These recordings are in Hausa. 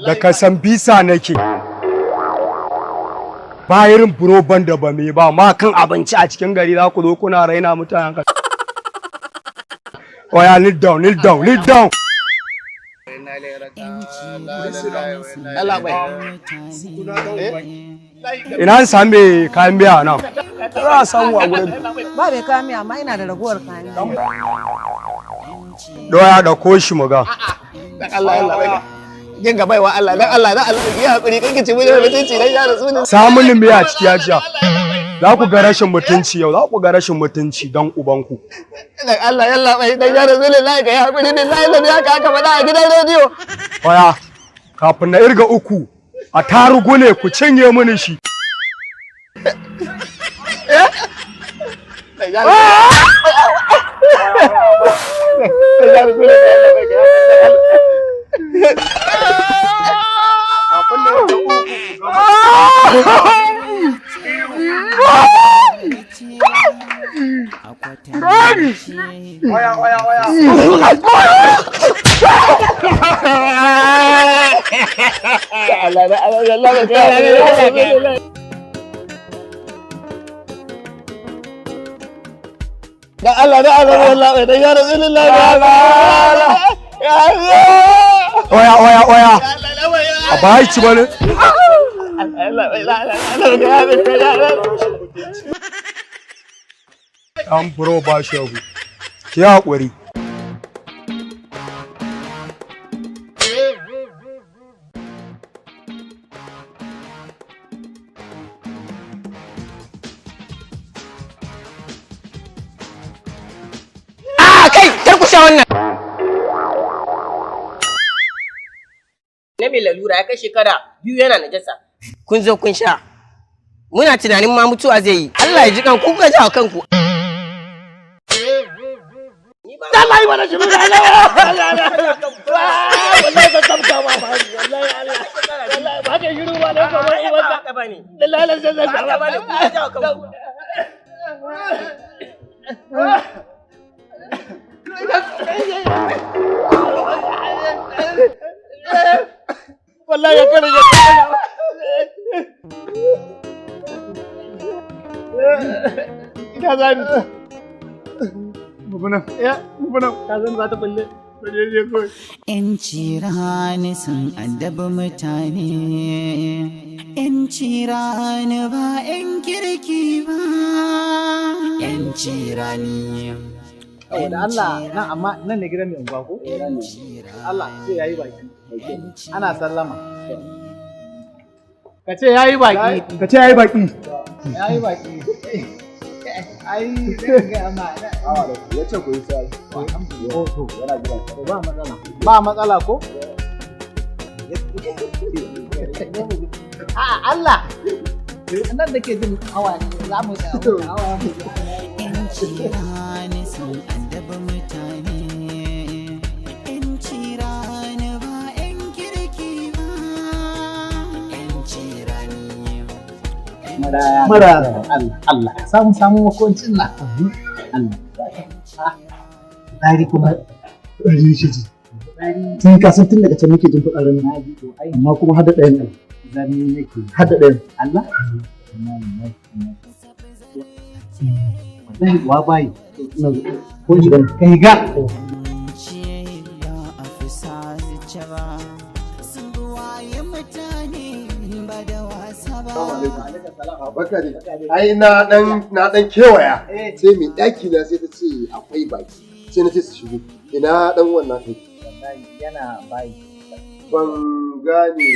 Da ka san bisa nake. Ba irin buroban da ba mai ba ma kan abinci a cikin gari za ku zo kuna raina mutanen ka. Oya, kneel down, kneel down, kneel down. Ina an sami kayan miya nan? Za a samu a gurin. Ba mai kayan miya, amma ina da ragowar kayan miya. Doya da koshi mu ga. Dan Allah, Allah bai. Kin ga baiwa Allah, dan Allah, dan Allah ki hakuri, kan ki ci mu da mutunci dan ya rasu ne. Samun miya a ciki hajiya. Za ku ga rashin mutunci yau, za ku ga rashin mutunci dan ubanku. Dan Allah, yalla bai, dan ya rasu lillahi, ka yi hakuri lillahi la ya ka aka faɗa a gidan rediyo. Oya, kafin na irga uku, a tarugu ne ku cinye mini shi. Dan ya rasu lillahi, ka yi hakuri. Kafin na irga uku, ku gama. Oya, oya, oya. Allah, dan Allah, yalla bai, ka yi hakuri. Dan Allah, dan Allah, yalla bai, dan ya rasu lillahi. Ya Allah. Oya, oya, oya. A bayi ci bane. An buro ba shi abu. Ki haƙuri. A kai, kar ku sha wannan. Na mai lalura ya kai shekara 2 yana najasa. Kun zo kun sha. Muna tunanin ma mutuwa zai yi. Allah ya ji kan ku, kuka jawo kanku. Allah yi mana shiru da Allah. Wallahi ban tabka ba ba. Wallahi Allah. Wallahi ba ka shiru ba dan ba ba. Haka bane. Wallahi Allah zai Haka bane, kuka jawo kanku. Wallahi ya kare ya. Ina zani. Bubuna, Ya, bubuna. ka san za ta bulle. Baje je kawai. ‘Yanci rani sun addabi mutane, ‘yanci rani ba ‘yan kirki ba, ‘yanci rani. Da Allah nan, amma nan ne gidan mai unguwa ko? Allah sai yayi baki. Ana sallama. Ka ce yayi baki. Ka ce yayi baki. Yayi baki. Ai zan ga amma Ya ce ku yi sai. Oh to yana gidan. To ba matsala. Ba matsala ko? A'a Allah. Nan da ke jin hawa za mu hawa mu. ‘Yanci rani sun addabi mutane, ‘yanci rani ba ‘yan kirki ba, ‘yanci rani. Mara Allah Allah samu samu makoncin nan. Allah. Tsari kuma Ɗari yake ji. Tun ka san tun daga can nake jin fitsarin na ji to ai amma kuma har da ɗayan ai. zan nake. Har da ɗayan. Allah. Wallahi wa bayi. Ina zo. Ko in shiga ne? Kai ga. Ce ba a fi sa zuci ba, sun buwaye mutane ba da wasa ba. Barka dai. Ai na dan kewaya. Sai mai daki na sai ta ce akwai baki. Sai na ce su shigo. Ina dan wannan kai. Wallahi yana bayi. Ban gane.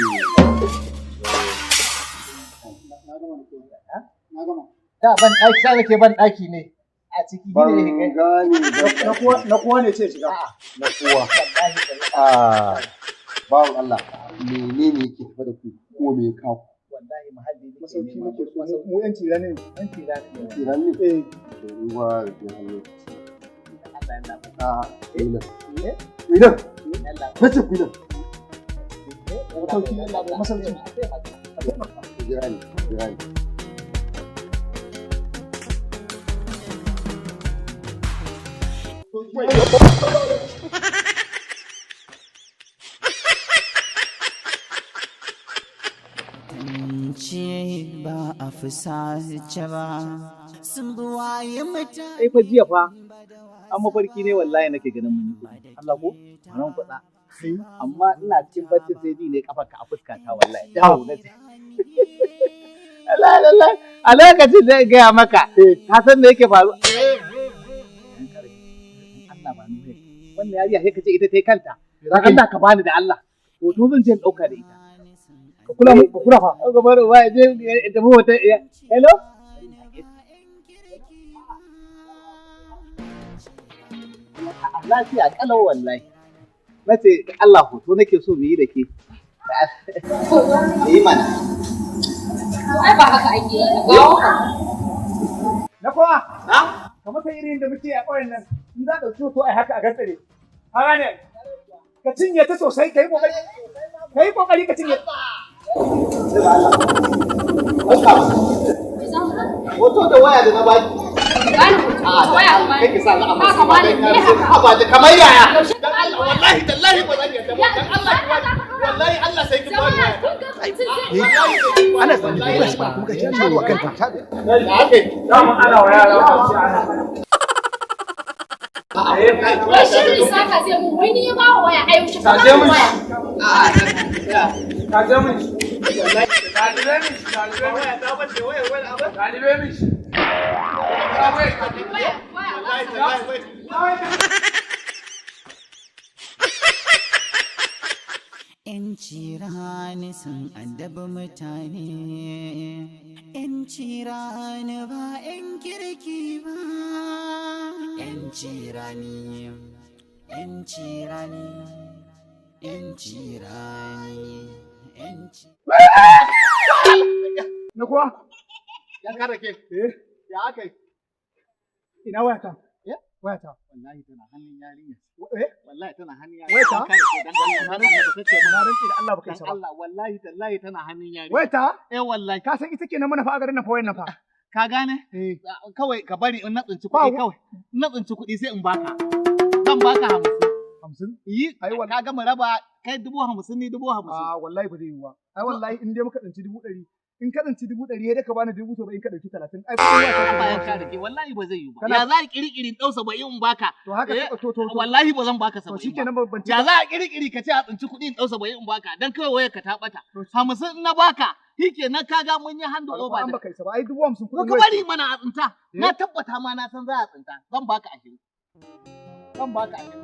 Da ban ɗaki sai nake ban ɗaki ne. A ciki Ban ne kai. gane. Na kowa ne ce shiga. Na kowa. Ah, bawan Allah, menene yake tafe da ku ko me ya kawo? Wallahi muhalli nake Masauki nema. muke so. Mu ‘yanci rani ne. Yanci rani ne. Kiran ne? Eh. To ruwa da hannu. Allah ya Ah, ina. Eh? Ina. Allah. Nace ku ina. Masauki. Masauki. Ku jira ni, ku jira ni. Ce ba a fusace ba sun buwaye mutane. Ai fa jiya fa an mafarki ne wallahi nake ganin mun yi kuɗi. Allah ko ran kuɗa. Amma ina cikin bacci sai ji ne kafa ka a fuska ta wallahi. Dawo na ce. Allah Allah a lokacin da gaya maka ka san me yake faru. Allah ba ni wannan yariya sai ka ce ita ta kanta. Allah ka bani da Allah. Hoto zan je in ɗauka da ita. Ka kula mu ka kula fa. Ka bar ba je tafi hoton. Hello? Lafiya kalau wallahi. Na ce Allah hoto nake so mu yi da ke. Yi mana. Ai ba haka ake yi ba. Na kowa? Na? Kamar ta irin da muke a ƙauyen nan, in za a ɗauki hoto ai haka a gantsare. Ka gane? Ka cinye ta sosai, ka yi ƙoƙari. Ka yi ƙoƙari ka cinye. Hoto da waya da na baki. Bani hoto, waya ka bani. Kai ki sa za a Ka bani, me haka? Haba da kamar yaya. Dan Allah wallahi tallahi ba zan yarda ba. Dan Allah ki bani. Wallahi Allah sai ki bani waya. Ana tsalle kuma shi ba kuma ka ci wa kanka. Dama ana wa yara ba ci ana. Wai shirin saka zai mun wai ni ya ba wa waya ai yaushe ka ba wa waya. Ka je mun shi. Dalibe min shi, dalibe min shi. Dalibe min shi. Waya waya. Yanci rani sun addabi mutane, ‘yanci rani ba ‘yan kirki ba, ‘yanci rani, ‘yanci rani, ‘yanci rani, ‘yanci. Na kuwa? Ya kare ke. Eh, Ya aka yi? ina wayata? Wayata. Wallahi tana hannun yarinya. Eh? Wallahi tana hannun yarinya. Wayata? Kare ke dan Allah na rantse ba kake Na rantse da Allah baka Dan isa ba. Allah wallahi tallahi tana hannun yarinya. Wayata? Eh wallahi. Ka san ita kenan mana fa a garin nan fa wayan nan fa. Ka gane? Eh. Kawai ka bari in na tsinci Ba kuɗi kawai. In na tsinci kuɗi sai in baka. Zan baka 50. 50? Yi Ai, wallahi. ka gama raba kai 50,000 ni 50,000. A wallahi ba zai yiwu ba. Ai wallahi in dai muka tsinci 100,000 in ka tsinci 100,000 sai dai ka bani 70,000 ka ɗauki 30. Ai kuɗin wayata Ba ta ya dubu ka hamsin. rike wallahi ba zai yiwu ba. Kana- Ya za a kirkiri in ɗau 70 in baka. To haka Eh, to. Wallahi ba zan baka To 70 ba. shikenan ban ban Ya za a kirkiri ka ce a tsinci kuɗi in ɗau 70 in baka dan kawai wayar ka ta ɓata. 50 in na baka shikenan ka ga mun yi hand over An da. baka isa ba. Ai 50,000 Ko kuɗin ka wayar. bari mana a tsinta. Na tabbata ma na san za a tsinta. Zan baka 20. Zan baka 20.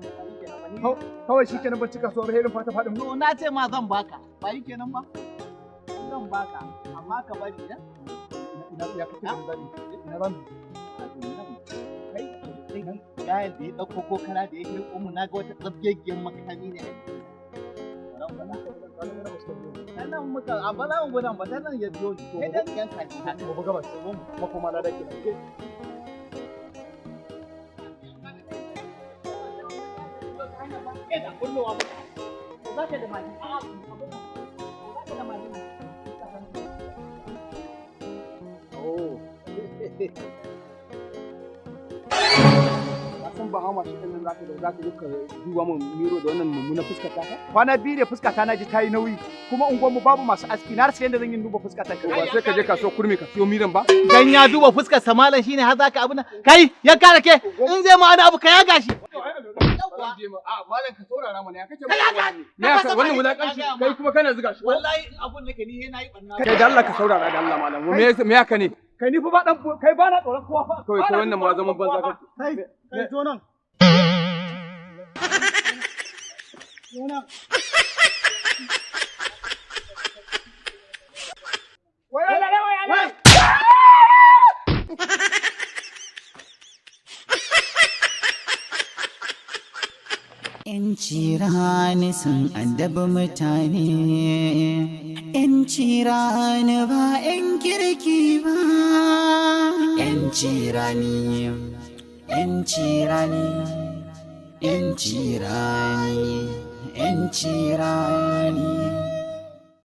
Kawai shikenan ban cika so ba sai fata faɗin. To na ce ma zan baka. Ba yi kenan ba? Zan baka amma ka bari ya. Ina ya kake da zabi. Ina zamu. Kai gayan da ya ɗauko kokara da ya kai mu na ga wata tsabgeggiyar makami ne a jikin. Ta nan muka a ba za mu gudan ba ta nan ya biyo ni. Kai dan yanka ni haka. Mu buga ba sai mu makoma na dake nan. Kai da kullowa muka. Za ka da mali. A'a, abun nan. Za ka da mali. Oh. Ka san ba hama shi ɗin nan zaka da zaka zo ka duba mun miro da wannan mummunan fuskar taka? Kwana biyu da fuska ta naji tayi nauyi kuma unguwarmu babu masu aski na rasa yadda zan yi duba fuska ta. Ba sai ka je kasuwar kurmi ka siyo miran ba? Dan ya duba fuskar samalan shine har zaka abu nan. Kai ya kare ke in zai ma wani abu ka yaga shi. A malam ka saurara mana ya kake Me ya wannan wulakanci kai kuma kana zuga shi. Wallahi in abun nake ni na yi barna. Kai da Allah ka saurara da Allah malam. Me ya ka ne? Kai ni fa ba dan kai ba na tsoron kowa fa. Kawai kai wannan ma zaman banza kake. Kai kai zo nan. Zo nan. Wai wai wai wai. ‘Yanci rani sun addabi mutane, ‘yanci rani ba ‘yan kirki ba, ‘yanci rani, ‘yanci rani, ‘yanci rani, ‘yanci rani.